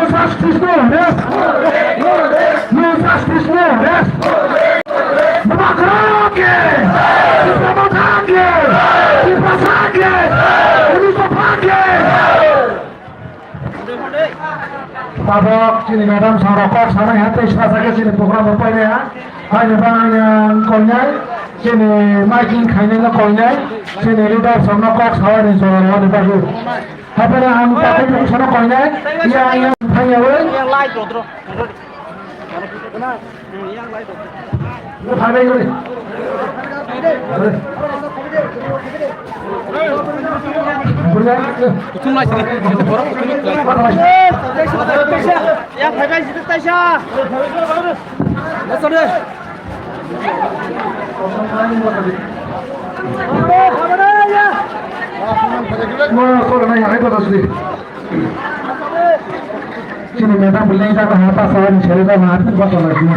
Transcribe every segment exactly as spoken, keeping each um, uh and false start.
Justice, no rest! No justice, no rest! Bubagra ke! Tipra Motha ke! Tiprasa ke! Police Motha ke! Tabok chini madam song rok kok sanai ha tei sasa khe chini program rok painai ha. Haini bagwi ang koinai chini miking khainai no koinai chini leader song no kok sawani jora rwani bagwi. Haphano ang takhuk sono koinai ya ya thangyawi. Chini madam belai jaga ha ta sawa ni sari jaga ha ta basa lagi.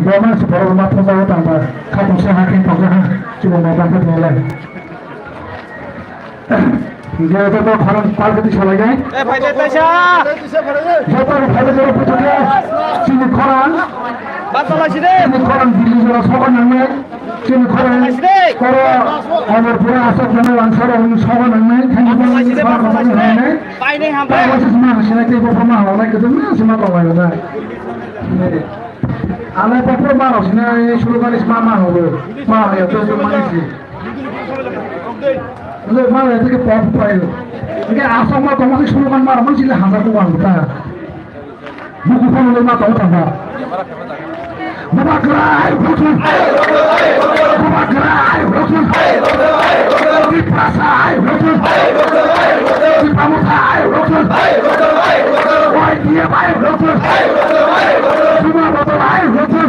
Goma si borok ma thok jaga tang ba khatung se ha khe thok jaga ha chini madam khe belai. Joto khorang pal kati salai jai. Eh, phai de taisa. Joto phai de jora putu khe chini khorang. Basa lasi de. Chini khorang dili jora soba nangnai. Chini khorang koro Amarpura asok jana langsaro hwnwi soba nangnai, thani bangni soba nangnai. Painai hambai. Painai sima sina tei bo ma hwnai, kete ma sima tong lai nai. Alai bo ma rok sina sulu gani sima ma hwnwi. Ma hwnwi to sima ni si. Lo ma le tike pop pai lo. Ke asok ma tong ma sulu gan ma rok ma sila hasa ko wan ta. Buku phone le ma tong tong ba. Bubagra hai rokun. Bubagra hai rokun. Tiprasa hai rokun. Tipra Motha hai rokun. Y T F hai rokun. Buma Bodol hai rokun.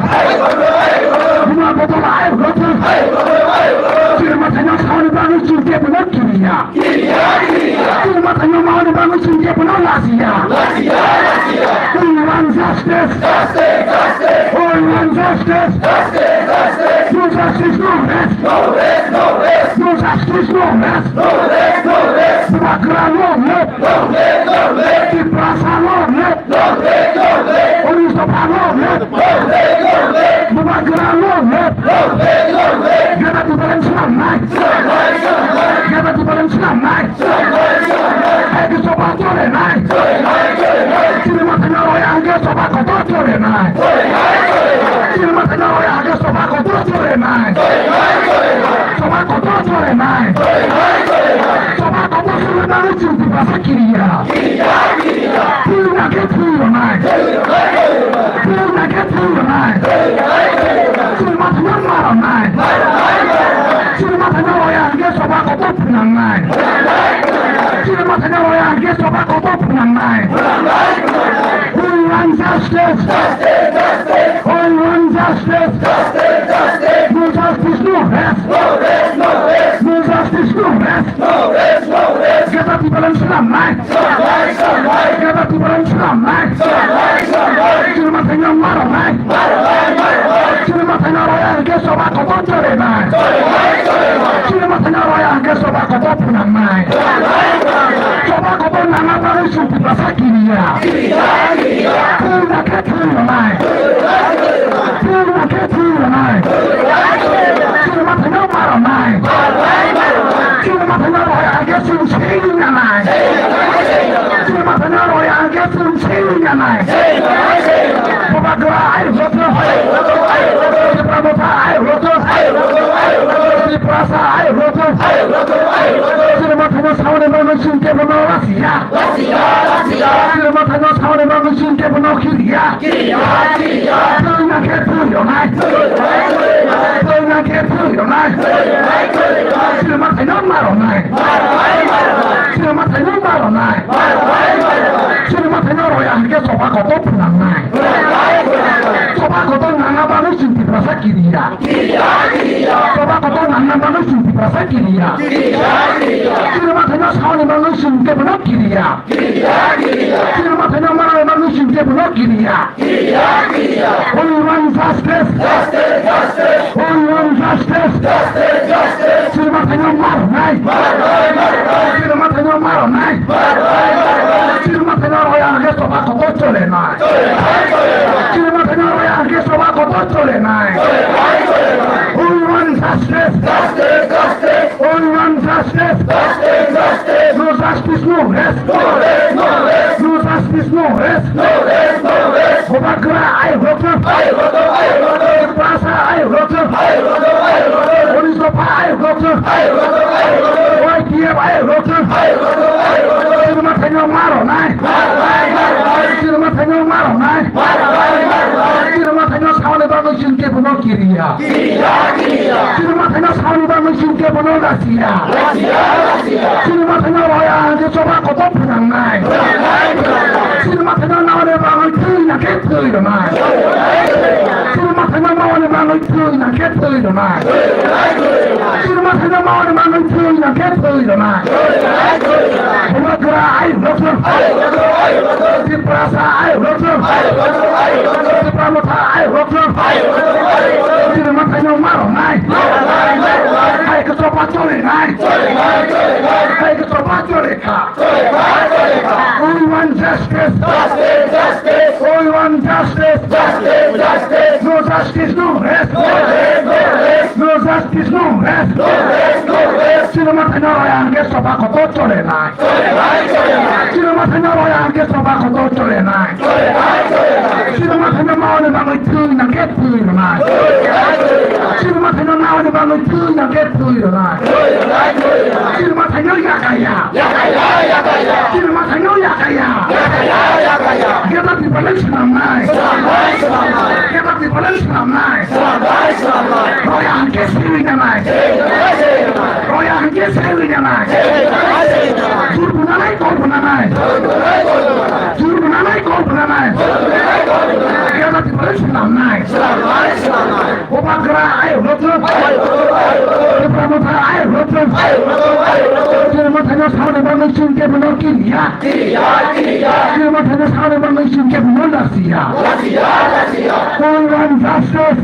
Buma Bodol hai rokun. Chini mathai no sauni bagwi chini kebo no kiriya. Chini mathai no mauni bagwi chini kebo no lachiya. We want justice. We want justice. No justice, no rest. No justice, no rest. Bubagra long live. Tiprasa long live. Police Motha long live. Bubagra long live. Geta Tipraland swnamnai. Geta Tipraland swnamnai. Hai ke soba chole nai. Chini mathai no roya hwnkhe soba kotor chole nai. Chini mathai no roya hwnkhe soba kotor chole nai. Soba kotor chole nai. Soba kotor chole nai chini Tiprasa kiriya. Thwina khe thwi rwnai. Thwina khe thwi rwnai. Chini mathai no ma rwnai. Chini mathai no roya hwnkhe soba kotor phwnangnai. Chini mathai no roya hwnkhe soba kotor phwnangnai. We want justice. We want justice. No justice, no rest. No justice, no rest. Geta Tipraland swnamnai. Geta Tipraland swnamnai. Chini mathai no ma rwnai. Chini mathai no roya hwnkhe soba kotor chole nai. Chini mathai no roya hwnkhe soba kotor phwnangnai. Soba kotor nangna bagwi chini Tiprasa kiriya. Thwina khe thwi rwnai. Thwina khe thwi rwnai. Chini mathai no ma rwnai. Chini mathai no roya hwnkhe chwng swi rwnai. Chini mathai no roya hwnkhe chwng swi rwnai. Bubagra hai rokun. Tipra Motha hai rokun. Tiprasa hai rokun. Chini mathai no sauni bagwi chini kebo no lachiya. Chini mathai no sauni bagwi chini kebo no kiriya. Thwina khe thwi rwnai. Thwina khe thwi rwnai. Chini mathai no ma rwnai. Chini mathai no ma rwnai. Chini mathai no roya hwnkhe soba kotor phwnangnai. Soba kotor nangna bagwi chini Tiprasa kiriya. Soba kotor nangna bagwi chini Tiprasa kiriya. Chini mathai no sauni bagwi chini kebo no kiriya. Chini mathai no ma rwnai bagwi chini kebo no kiriya. We want justice. We want justice. Chini mathai no ma rwnai. Chini mathai no ma rwnai. Chini Mathaino roya hwnkhe choba kotor chole nai. We want justice. We want justice. No justice, no rest. No justice, no rest. Bubagra, ayuk rwchwng. Tiprasa, ayuk rwchwng. Police dopha, ayuk rwchwng. Y T F, ayuk rwchwng. Chini Mathaino ma rwnai. Chini Mathaino ma rwnai. Chini Mathaino saoni bagwi chwng kebono kiriya. Chini Mathaino saoni bagwi chwng kebono lachiya. Chini Mathaino roya hwnkhe choba kotor phwnangnai. Chini Mathaino naoni bagwi thwi na khe thwi rwnai. Chini Mathaino naoni bagwi thwi na khe thwi rwnai. Chini Mathaino naoni bagwi thwi na khe thwi rwnai. Bubagra, ayuk rwchwng. Tiprasa, ayuk rwchwng. Tipra motha, ayuk rwchwng. Chini Mathaino ma rwnai. Hai khe choba chole nai. Hai khe choba chole kha. We want justice. We want justice. No justice, no rest. No justice, no rest. Chini Mathaino roya hwnkhe choba kotor chole nai. Chini Mathaino roya hwnkhe choba kotor chole nai. Chini Mathaino naoni bagwi thwi na khe thwi rwnai. Chini Mathaino naoni bagwi thwi na khe thwi rwnai. Chini Mathaino yakaya. Chini Mathaino yakaya. Geta Tiprani swnamnai. Geta Tiprani swnamnai. Roya hwnkhe swi nanai. Roya hwnkhe swi nanai. Jur bunanai, kol bunanai. Jur bunanai, kol bunanai. Geta Tiprani swnamnai. Bubagra, ayuk rwchwng. Tipra motha, ayuk rwchwng. Chini Mathaino saoni bagwi chwng kebono kiriya. Chini Mathaino saoni bagwi chwng kebono lachiya. We want justice.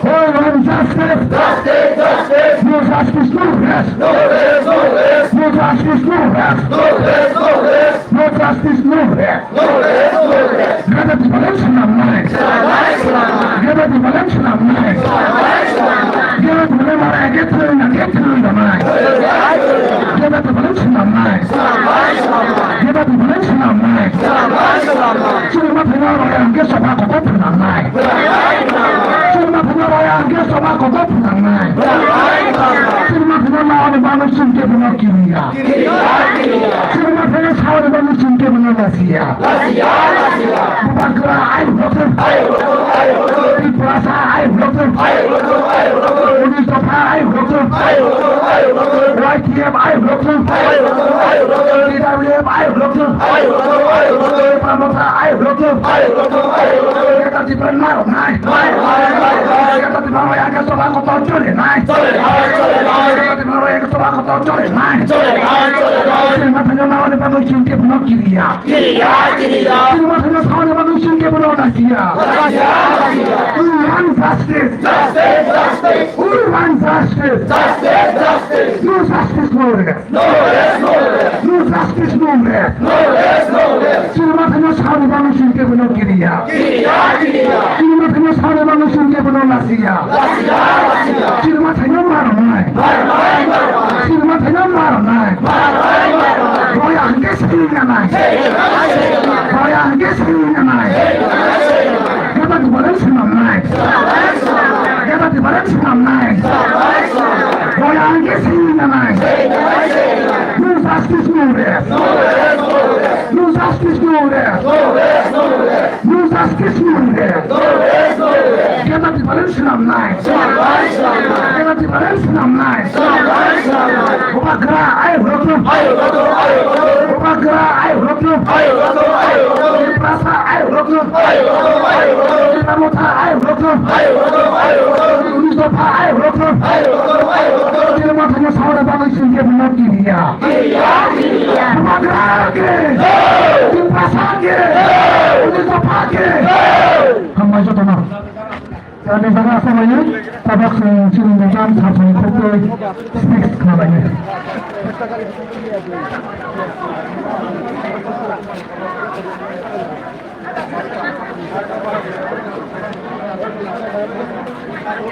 We want justice. No justice, no rest. No justice, no rest. No justice, no rest. Geta Tiprani swnamnai. Geta Tiprani swnamnai. Geta Tiprani mara hwnkhe thwi na khe thwi rwnai. Geta Tiprani swnamnai. Geta Tiprani swnamnai. Chini Mathaino roya hwnkhe choba kotor phwnangnai. Chini Mathaino roya hwnkhe choba kotor phwnangnai. Chini Mathaino naoni bagwi chwng kebono kiriya. Chini Mathaino saoni bagwi chwng kebono lachiya. Bubagra, ayuk rwchwng. Tiprasa, ayuk rwchwng. Police dopha, ayuk rwchwng. Y T F, ayuk rwchwng. T W F, ayuk rwchwng. Tipra motha, ayuk rwchwng. Geta Tiprani ma rwnai. Geta Tiprani roya hwnkhe choba kotor chole nai. Geta Tiprani roya hwnkhe choba kotor chole nai. Chini Mathaino naoni bagwi chwng kebono kiriya. Chini Mathaino saoni bagwi chwng kebono lachiya. We want justice. We want justice. No justice, no rest. No justice, no rest. Chini Mathaino saoni bagwi chwng kebono kiriya. Chini Mathaino saoni bagwi chwng kebono lachiya. Chini Mathaino ma rwnai. Chini Mathaino ma rwnai. Roya hwnkhe swi nanai. Roya hwnkhe swi nanai. Geta Tiprani swnamnai. Geta Tiprani swnamnai. Roya hwnkhe swi nanai. No justice, no rest. No justice, no rest. No justice, no rest. Geta Tiprani swnamnai. Geta Tiprani swnamnai. Bubagra, ayuk rwchwng. Bubagra, ayuk rwchwng. Tiprasa, ayuk rwchwng. Tipra motha, ayuk rwchwng. Police dopha, ayuk rwchwng. Chini Mathaino saoni bagwi chwng kebono kiriya. Bubagra khe. Tiprasa khe. Police dopha khe. Hambai jotono. Ani jaga asalaini, tabuk chwng chini nizam sathai khurtwi speech khlabaini. Je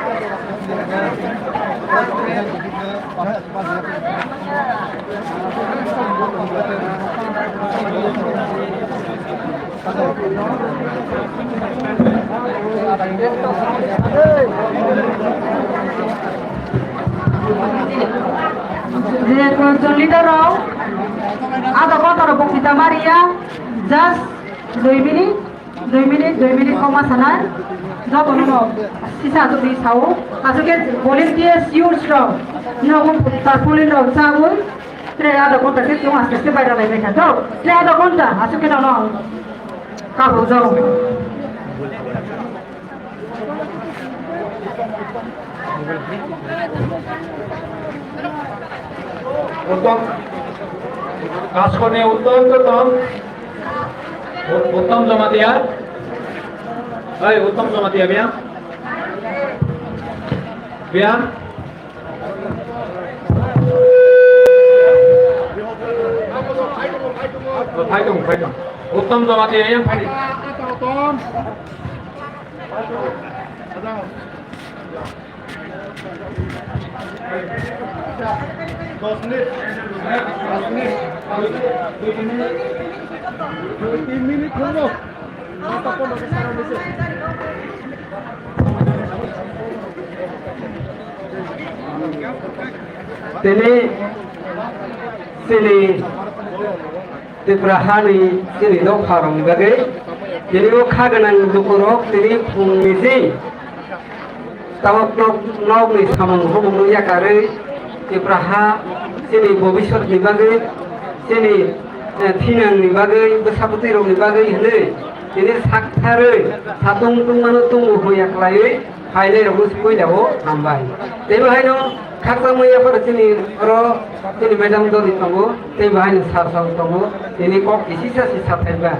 konchon leader rok, adha ghonta rok bokthita mariya, just dui minute, dui minute, dui minute koma sanai, joto no sisa jodi sao, aswk khe volunteers youths rok, nogo tarpaulin rok chawi, tre adha ghonta khe chwng aste aste baira lai baikha, to, tre adha ghonta, aswk khe nono kabuk jao. Uttom, Kaskoni Uttom, Uttom, Uttom Jamatia. Hei, Uttom Jamatia, biya. Biya. Phai tong, phai tong. Uttom Jamatia, yang phai. Tini chini Tripura hani chini dopharokni bagwi tini o kha gwnang lukurok tini phungni se tabok nok, nokni samung humungno yakarwi Tripura ha chini bobiswtni bagwi chini, eh, thinangni bagwi bwsa bwtwirokni bagwi hwnwi tini saktharwi satung tungmano tungo hwnya khlaiwi phainairokno puilao hambai. Tei bo haino khakchangma yapharo chini oro chini madam dodi tongo, tei bo haino sir rok tongo, tini kok kisisa si sathaiba.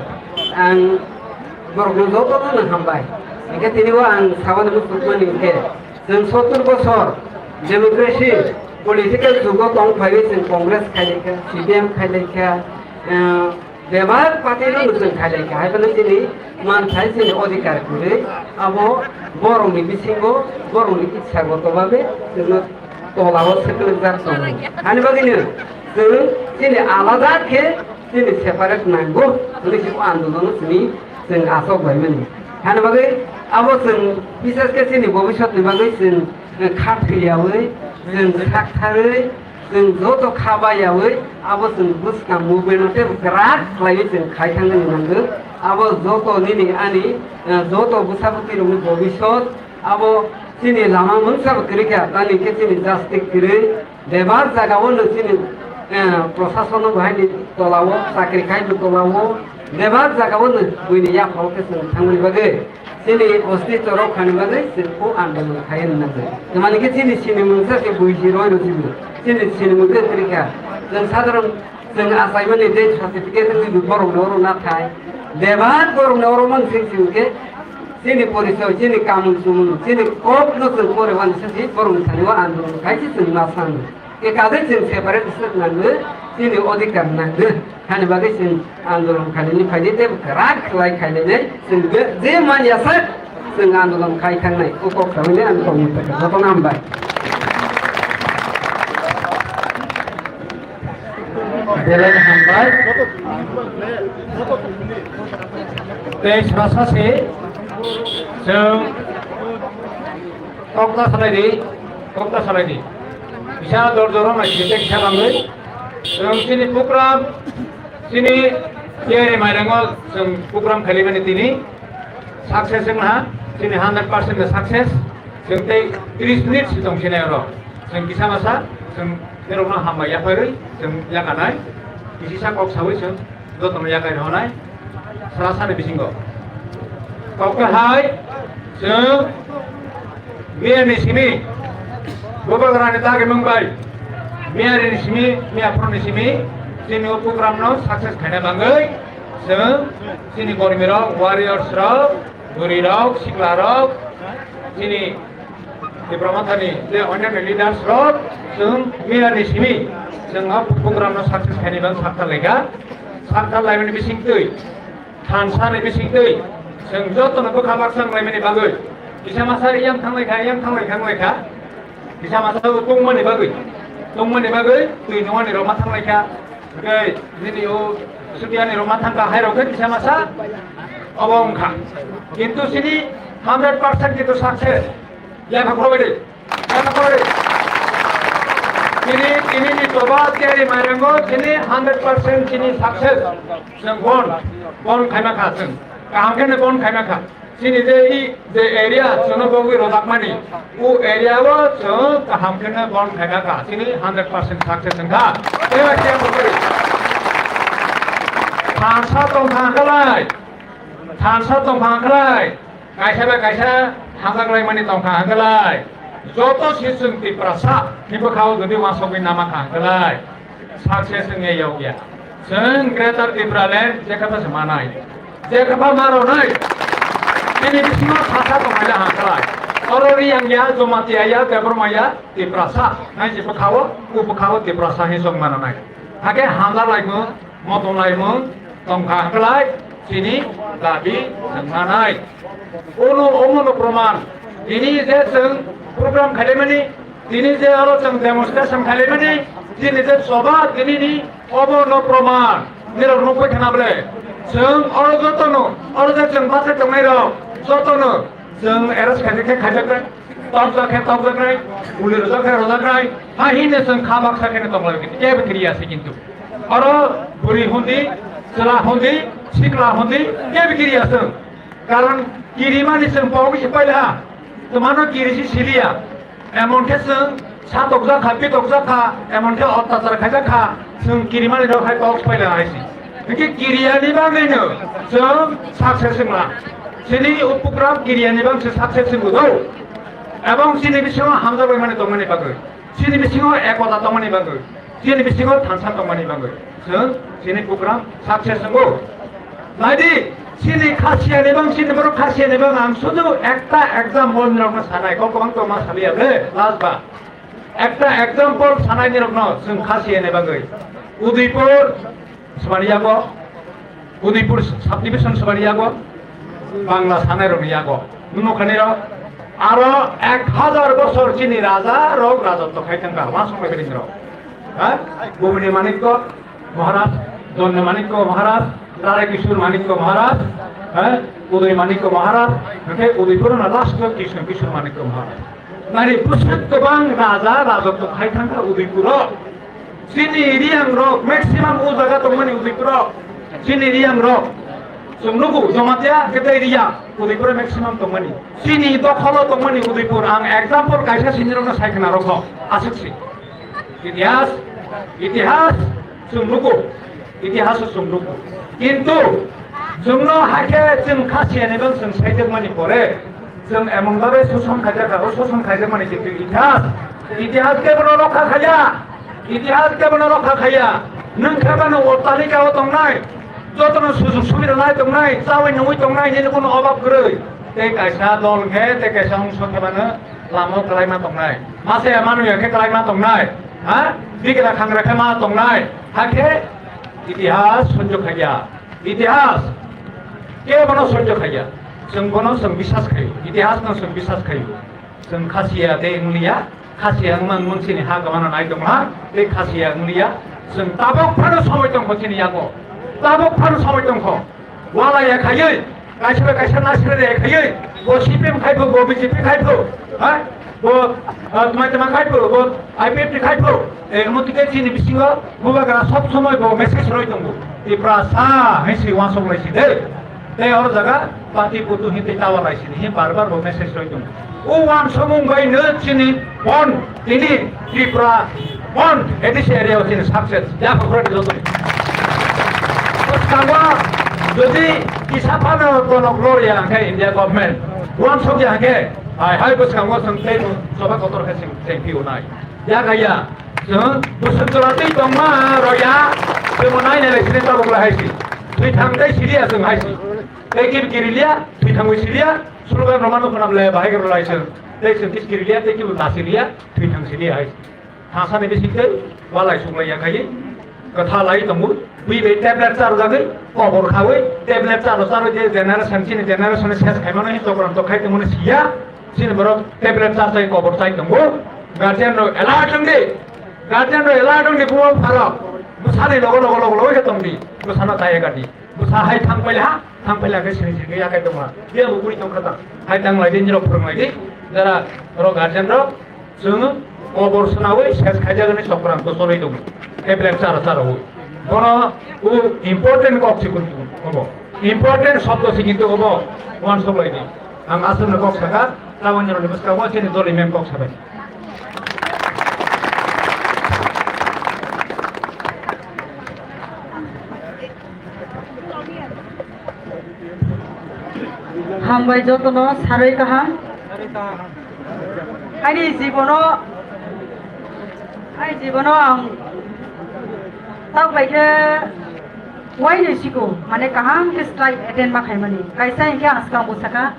Ang borokno jotono no hambai. Hinkhe tini bo ang sabani muchungmani hinkhe, chwng sottur bosor democracy political jugo tong phaiwi chwng Congress khailaikha, C P M khailaikha, eh, Bebak party no chwng khailai kha, hai phano chini manthai chini odhikar kwrwi, abo borokni bisingo borokni itsagoto babe chwngno tolao swkwngjak tongo. Hani bagwino chwng chini alada khe chini separate nango hwnwi se o andolono chini chwng achok bai mani. Hani bagwi abo chwng bises khe chini bobiswtni bagwi chwng kha thwiyawi, chwng sak tharwi, chwng joto kha bayawi abo chwng bwskang movement no tei kwrak khlaiwi chwng khai thangwi nangkuk. Abo joto nini ani, eh, joto bwsa bwtwi rokni bobiswt abo chini lama mungsa bo kwrwi kha, tamni khe chini justice kwrwi bebak jaga o no chini, eh, prosason no bahai ni tola o chakri khai bo tola o bebak jaga o no buini yaphang o khe chwng thangmani bagwi. Chini ostitw rok khani bagwi chwng o andolon khai rwna bagwi. Tamani khe chini sinimung sa khe buisi roi rw sibw. Chini sinimung khe kwrwi kha. Chwng sadharon chwng achaimani je certificate wngwi borokno oro nathai. Bebak borokno oro mansing sing khe chini porisoy, chini kamung chumung, chini kokno chwng pore mani se si borokni thani o andolon khai se chwng ma sanw. Ekadei chwng separate state nangwi, chini odhikar nangwi, hani bagwi chwng andolon khainani phaidi tei kwrak khlai khainani chwng je, je man yasa chwng andolon khai thangnai, o kok saui ang tongwi tongkha. Jotono hambai. Belai hambai. Tei sasa se chwng Kokta salai di, kokta salai di. Kisa dor doro nai site kisa bangwi. Chwng chini program, chini tiyari mairango chwng program khalimani tini success wngha, chini hundred percent success. Chwng tei tris minute si tong sinai oro. Chwng kisa masa, chwng terokno hambai yapharwi, chwng yakanai. Kisisa kok sawi chwng. Jotono yakai rwnai sara sani bisingo. Kok hai chwng miyani simi Bubagrani dagimung bai miyani simi, miyaphurni simi chini o program no success khaina bagwi chwng chini kormi rok, warriors rok, bwrwi rok, sikla rok, chini Tipra Mothani je onyanyo leaders rok chwng miyani simi chwng o program no success khaini bagwi sakthar laikha. Sakthar laimani bisingtwi, thansa ni bisingtwi chwng jotono bwkha baksa wnglaimani bagwi Kisa masa yang thanglai kha, yang thanglai kha, thanglai kha. Kisa masa tongmani bagwi, tongmani bagwi twi nungani rok ma thanglai kha. Tei nini o sutiani rok ma thangkha, hai rok khe kisa masa obo wngkha. Kintu sini hundred percent kintu success. Ya kha khorok bai de. Ya kha khorok bai de. Tini, tini ni toba tiyari mairango sini hundred percent sini success. Chwng bon, bon khaima kha chwng. Kaham khe no bon khaima kha. Chini je i, je area chwngno bogwi rojakmani, o area o chwng kaham kheno bon khaina kha, chini hundred percent success wngkha. Tei bai khe bwkhwrwi thansa tongkha hwnkhalai, thansa tongkha hwnkhalai, kaisa bai kaisa hamjak laimani tongkha hwnkhalai, joto si chwng Tiprasa ni bwkhao jodi uansukgwi nama kha hwnkhalai, success wngya yokya. Chwng Greater Tipraland jekha pha se manai. Jekha pha ma rwnai. Bini bisingo sasa tongmani hangkrai. Oro Riyang ya, Jamatia ya, Debbarma ya, Tiprasa. Nai je bwkhao, u bwkhao Tiprasa hin song mananai. Hake hamjak laimung, motom laimung, tongkha hangklai, chini dabi chwng manai. Ono omono proman. Tini je chwng program khailaimani, tini je oro chwng demonstration khailaimani, tini je choba, tini ni obo no proman. Nirok nukbai thana bole. Chwng oro jotono, oro je chwng bachai tongnai rok, jotono chwng arrest khaijak khe khaijaknai, tokjak khe tokjaknai, guli rwjak khe rwjaknai, ha hine chwng kha baksa kheno tonglai kebo kiriya se kintu. Oro bwrwi hundi, chwla hundi, sikla hundi, kebo kiriya chwng. Karon kirimani chwng pogwi se paila ha. Twmano kiri se siliya. Emon khe chwng satokjak kha, pitokjak kha, emon khe ottachar khaijak kha, chwng kirimani rok hai pogwi se paila hai se. Hwnkhe kiriyani bagwino chwng success wngla. Chini o program kiriyani bagwi se success wngwi do. Ebong chini bisingo hamjak bai mani tongmani bagwi. Chini bisingo ekota tongmani bagwi, chini bisingo thansa tongmani bagwi, chwng chini program success wngo. Naidi, chini khasiya ni bang, chini borok khasiya ni bang, ang sudu ekta example ni rokno sanai, kok kwbang tongma saliya ble, last ba. Ekta example sanai ni rokno chwng khasiya ni bagwi. Udaipur, Sibani yago, Udaipur subdivision sibani yago, Bangla sanai rokni yago. Nuno kani rok, aro ek hazar bosor chini raja rok rajotto khai thangkha, wasong bai bini rok. Ha? Bobini Manikko Maharaj, Donne Manikko Maharaj, Rare Kishore Manikko Maharaj, ha? Uday Manikko Maharaj, hwnkhe Udaipur na last Kishore, Kishore Manikko Maharaj. Nari bwswk kwbang raja rajotto khai thangkha Udaipuro. Chini Riyang rok maximum o jaga tongmani Udaipuro. Chini Riyang rok. Chwng nugo Jamatia khe tei Riyang Udaipuro maximum tongmani. Chini dokholo tongmani Udaipur. Ang example kaisa sinirokno sai khna rokho. Aswk si. Itihas, itihas chwng nugo. Itihaso chwng nukgo. Kintu chwngno hakhe chwng khasiya ni bang chwng saijakmani pore chwng emon babe soson khaijakha, o soson khaijakmani kintu itihas, itihas kebono rokha khaiya, itihas kebono rokha khaiya. Nwng khe bano ottalika o tongnai, jotono sujug subida nai tongnai, chawi nungwi tongnai, nini kuno obab kwrwi. Tei kaisa dol khe, tei kaisa ongso khe bano lama o kwlaima tongnai. Masa ya manu ya khe kwlaima tongnai. Ha? Bikla khangra khe ma tongnai. Hakhe itihas sojjo khaiya. Itihas kebono sojjo khaiya. Chwng bono chwng bisas khaio. Itihas no chwng bisas khaio. Chwng khasiya tei wngliya. Khasiya wngmang mungsini ha kwmano nai tongha. Tei khasiya wngliya. Chwng tabok phano somoi tongkho chini yago. Tabok phano somoi tongkho. Walai ya khaiwi, kaisa bai kaisa nasre re khaiwi, bo C P M khai pho, bo B J P khai pho, ha? Bo, ah, tma tma khai pho, bo I P F T khai pho. E, omo tike chini bisingo bubagra sob somoi bo message roi tongo. Tiprasa hai si wansok lai si de. Tei oro jaga pati putu hin tei tawa lai si de. Hin bar bar bo message roi tongo. O wansomung bai no chini bon, tini Tripura bon, A D C area o chini success. Ya, khorok joto. Bwskango jodi kisa phano tonok lor ya hwnkhe India government, wansok ya hwnkhe, hai, hai bwskango chwng tei choba kotor khe chwng, chwng phi unai. Ya kaya, chwng bwswk jora twi tongma rw ya, chwng nai nai lai sini tabuk lai hai si. Thwi thang tei siliya chwng hai si. Tei kiri kiri liya, thwi thangwi siliya, Slogan rwma nukho nam le bahai kwrwlai chwng. Tei chwng kis kirilia tei kibo nasiliya, thwi thang siliya hai. Thangsa ni bising tei walai suklai ya khai. Kwtha lai tongo. Bui bai tablet char jagwi, kobor khawi, tablet char char je generation chini generation ses khai mano hin chokram to khai tongmani siya. Chini borok tablet chasai kobor chai tongo. Guardian rok alert wng di. Guardian rok alert wng di, buma pharok. Bwsani logo logo logo logo khe tong di. Bwsano chaya kha di. Bwsa hai thang paila ha, thang paila khe sini sini yakai tongma. Dia bo kuri tong kha ta. Hai tang lai di, nirok phwrwng lai di. Jara rok guardian rok. Chwng kobor swnawi ses khaijak hwnwi sokrang to choli tongo. Tablet chara chara wi. Bono o important kok se kun obo. Important shobdo se kintu obo uansuk lai di. Ang aswkno kok sakha, taboni rokni bwskango chini doli mem kok sabai. Hambai jotono sarwi kaham. Ani jibono, ani jibono ang tak bai khe waini siko, mane kaham khe strike attend ma khaimani. Kaisa hinkhe ang swkang bo sakha,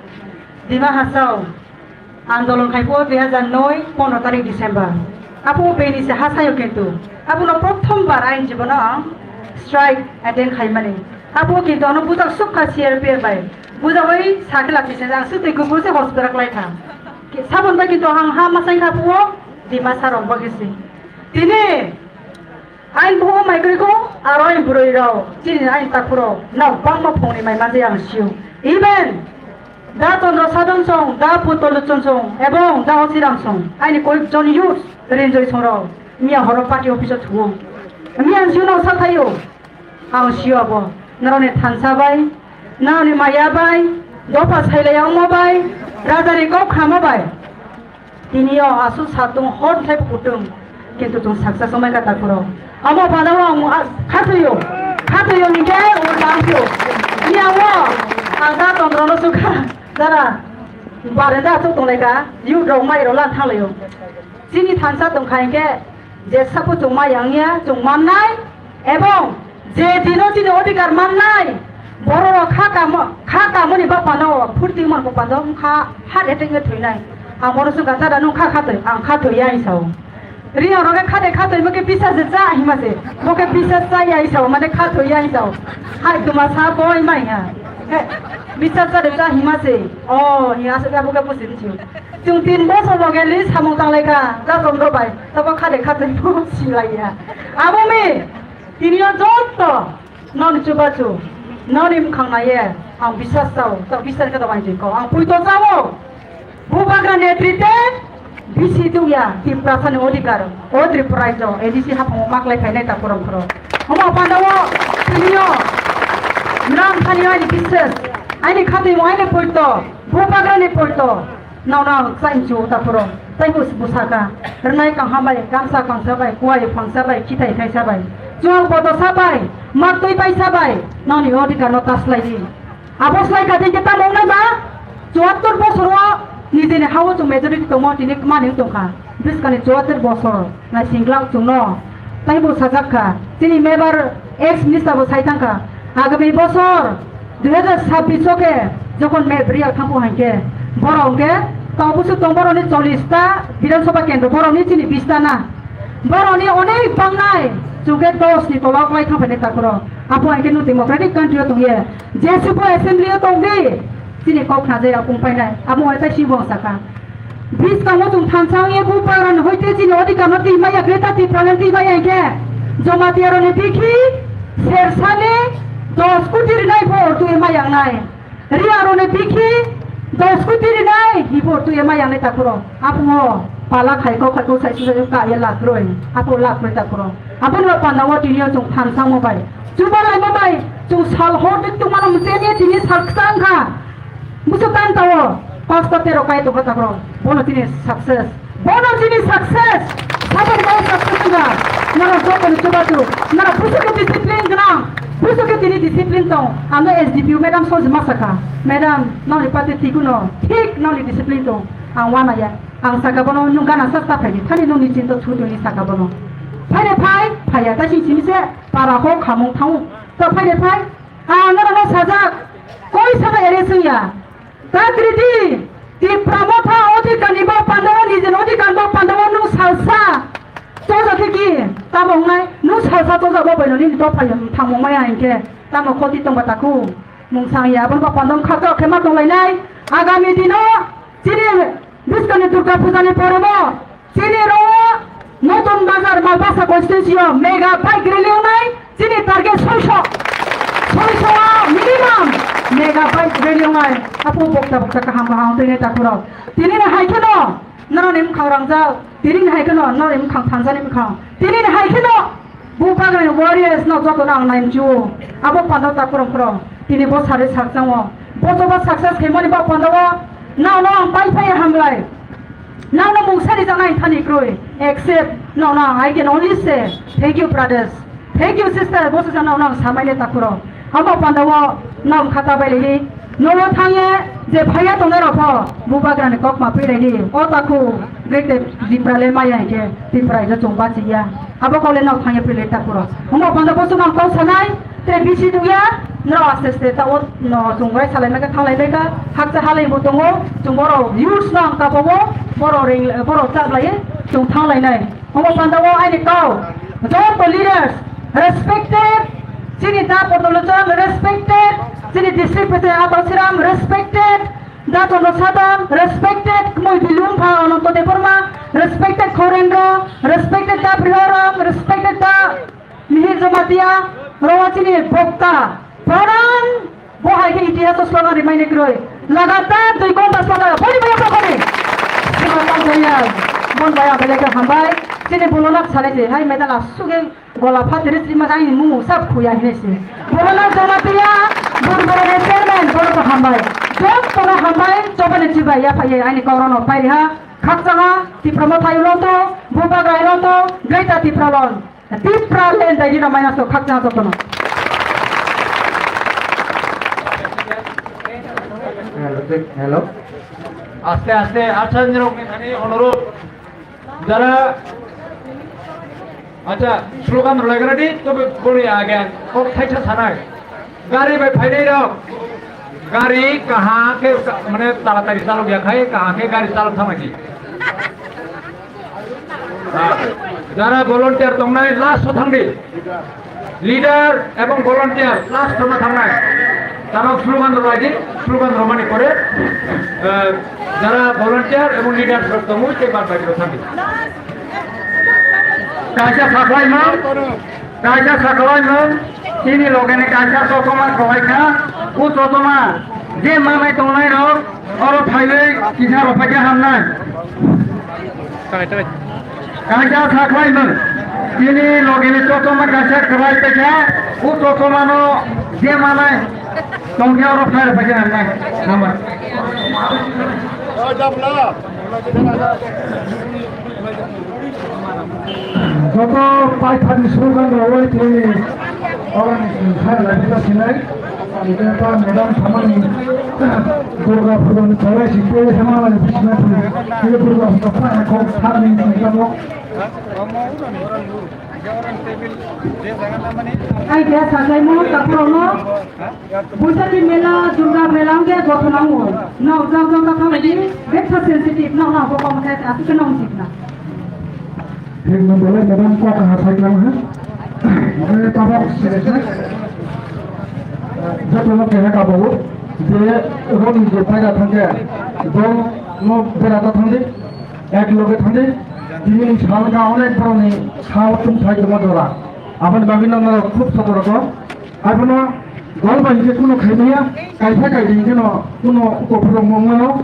Dima Hasao. Andolon khai phuo dui hazar noi pondro tarik December. Apo bini se hasayo kintu. Abono prothom bar aini jibono ang strike attend khaimani. Apo kintu ano bujak sukha C R P F bai. Bujagwi sakhe lachi se ang sutwi gubur se hospital klai tha. Ki-, sabon bai kintu ang ha masai kha phuo Dima sarong bagwi se. Tini Aini buo mai kwrwi kho, aro aini bwrwi rok, chini aini takhuk rok, nok bangma phungni mai manjak ang sio. Even Da Chandra Sadhan song, Da Putalochon song, ebong Da Hosiram song, aini koyek jon youth rinjoi song rok, miya horo party office o thungo. Miya ang sio nok sak thaio, ang sio abo, norokni thansa bai, norokni maya bai, dopha sailai wngma bai, rajani kok khama bai. Tini o aswk satung hor thai kutung, kintu chwng saksa somai ka takhuro. Amo phano ang a-, khathoyo, khathoyo hinkhe o tangkho. Ni amo ang da tongro no sukha, dara barenda aswk tonglai ka, yu rok mai rok lan thanglaio. Chini thansa tongkha hinkhe je sapo chwng mai yang ya, chwng mannai, ebong Je dino chini odhikar mannai, bororok kha kamo, kha kamoni bapano phurti man kopando wngkha, heart attack wngwi thwinai. Ang bono swngkha, "Dada, nwng kha khatwi?" Ang khatwi ya hinwi sao. Riyang rok khe khatai khatwi, bo khe bisa se cha hima se, bo khe bisa cha ya hinwi sao, mane khatwi ya hinwi sao. Hai twma sa boi mai ha. He, bisa cha de cha hima se. O, hi aswk khe bo khe busi nw sio. Chwng tin bosor loge li samung tanglai kha, da Chandra bai, tabo khatai khatwi bo silai ya. Abo mi, Tini o joto noni chubachu, noni mwkhang naiye ang biswas chao, ta biswas khe tongmani jwi kok. Ang poito chao, Bubagra netrite bisi tungya Tiprasani odhikar, o Tripura rajyo A D C haphango maklai phainai ta khorang khorok. Omo pandao tini o nang thani aini biswas, aini khatimo, aini poito, Bubagrani poito. Nono ang chaimchu ta phuro, taibo bwsaka, rwnai kangha bai, gamsa kangsa bai, kuai phangsa bai, khithai thaisa bai, chuwak bodosa bai, maktwi paisa bai, noni odhikar no ta slai di. Abo slai kha di khe tamo wngnai ba, chuattor bosor o nijeni ha o chwng majority tongmo tini mani wng tongkha, bwskani chuattor bosor. Naisingla chwngno taibo sajak kha, chini mebar ex minister bo sai thang kha, agami bosor dui hazar sabbish o khe jokhon me bwrwi yak thangkhu hai khe borok hwnkhe tau bwswk tong borokni chollish ta Bidhan Sabha kendro, borokni chini bish ta na, borokni onek bangnai chwng khe dos ni tola o klai thang phainai takhuro. Apo hai khe nwng democratic country o tong ye, Jesupho assembly o tong di, chini kok khnajai ya kung painai, abo hai tai si bo sakha. Bwskango chwng thansa wngya Bubagrani hoite chini odhikar no twi maya, Greater Tipraland twi maya hinkhe Jamatia rokni bikhi sersani dos koti rinai bo twi maya wngnai. Riya rokni bikhi dos koti rinai hibo twi maya wngnai takhuro. Aphungo pala khaiko khaiko sai susa ka ya lakroi. Apo lakroi takhuro. Aboni ba panda o tini o chwng thansa mo bai. Chuba lai mo bai chwng sal hor dik tungmano mcheni tini sal kchang kha. Musu tan tawo, pasta tero kai tongkha takhro. Bono chini success. Bono chini success. Sabon bai success wngkha. Nara joto ni chuba chu. Nara busu ke discipline gnang. Busu ke tini discipline tong. Ano S D P O madam soji ma sakha. Madam, noni pate tikuno. Thik noni discipline tong. Ang wana ya. Ang saka bono nung gana sa sa phai di. Thani nung ni chinta chu tuni saka bono. Phai de phai, phai ya. Ta sing sing se para ho khamung thang. To phai de phai. Ang noro no sajak, koi sano ere sungya. Takriti, Tipra Motha odhikar ni bo pandao, nijin odhikar bo pandao nung salsa. Choja kiki, tamo wngnai, nung salsa choja bo bai no nini dopha yang thangmo maya hinkhe, tamo khoti tongba taku. Mung sang ya, aboni bo pandao khato khe ma tonglainai. Agami dino, chini Bwskangni Durga Puja ni porobo chini ro Notun Bazar Malbasa constituency o mega bike rally wngnai, chini target soiso. Soiso o minimum mega bike rally wngnai. Apo bokta bokta kaham kaham twi neta khoro. Tini ni hai kheno noroni bwkhang rangjak, tini ni hai kheno noroni bwkhang thanjani bwkhang. Tini ni hai kheno Bubagrani warriors no joto no ang naimchu. Abo panda takhorok khorok. Tini bo sari sakchang o. Bo joba success khaimani ba panda o. Nang no ang pai phai hamlai. Nang no mungsa rijak nai thani kroi. Except no no I can only say thank you brothers. Thank you sister. Bo sa nang no ang samai le takhorok. Abo panda o nang khata bai le. Nono thangye je phaiya tongnai rok pho Bubagrani kok ma phi laidi. O takhu Greater Tipra le maya hinkhe Tipra ija chwng bachiya. Abo kok le nok thangye phi lai takhu rok. Omo panda bo chwng ang kok sanai te bisi dugya. Nrok aste aste ta o no chwng bai salai maka thanglai maka hakcha halai bo tongo. Chwng borok youths no ang kapogo borok ring borok chaplai chwng thanglai nai. Omo panda o aini kau, joto leaders, respected, chini da Potolochon, respected, chini district president Ato Siram, respected, da Chandra Sadam, respected, Kmoi Bilung pha Ananto Debbarma, respected Khorendro, respected da Prihoram, respected da Mihir Jamatia, rawa chini bokta, pharan, Bo hai khe itihas o slogan rimani kwrwi. Lagatar dui ghonta slogan. Boni baya bokhoni. Sima tang jaya. Bon baya belai khe hambai. Chini bolonak salai se. Hai medal asugeng gola phatri sima jai mung sab khuya hinai se. Bolonak Jamatia, Bun Borok chairman, bolo ko hambai. Jom kono hambai, chobani chibai ya phai ani korano pai ha. Khakchanga, Tipra Motha ilonto, Bubagra ilonto, Greater Tipraland. Tipra land dai dina minus to khakchang jotono. Hello, check, hello. Aste aste, acha nirok ni thani onurudh. Jara, acha, slogan rwlaigra di, to boni age, kok thaisa sanai. Gari bai phainai rok, gari kaham khe, mane, taratari chalok ya khai, kaham khe gari chalok thangma di. Ah, jara volunteer tongnai last o thangdi. Leader ebong volunteer last o thangnai. Tamo slogan rwlai di, slogan rwmani pore, eh, jara volunteer ebong leader rok tongwi tei bad baki rok thangdi. Kaisa saklai mang. Kaisa saklai mang, chini logeni kaisa chotoma khwlai kha, o chotoma je manai tongnai rok, oro phaiwi kisa rok phaikha hamnai. Kaisa saklai mang, chini logeni chotoma kaisa khwlai paikha, o chotomano je manai tongkhe oro phai rok phaikha hamnai. Hambai. Joto paithakni slogan rwui tini organization khai lai phaikha sinai. Ita madam samani Durga Puja ni cholai si koi hema lai phaikha sinai. Tini Durga Puja pa ko thani ni tamo. Ai khe saklaimo takhorokno Buisakhi mela, Durga mela wngkhe joto nango. Nao jang jang kha khamdi, betha sensitive, nao nao bo kom khai, aswk khe nao sikna. Thik no belai madam kok ha sai klang ha. Mane tabok sini. Joto no keha ka babu, je roni je paida thangkhe, dol no berata thangdi, ek loge thangdi, tini salga onek boroni sal tum thai tongma dora. Aboni bagwi no norok khub sokorok o. Abono dol bai hinkhe kuno khaimaya, kaisa kaidi hinkhe no kuno uko phuru wngmano.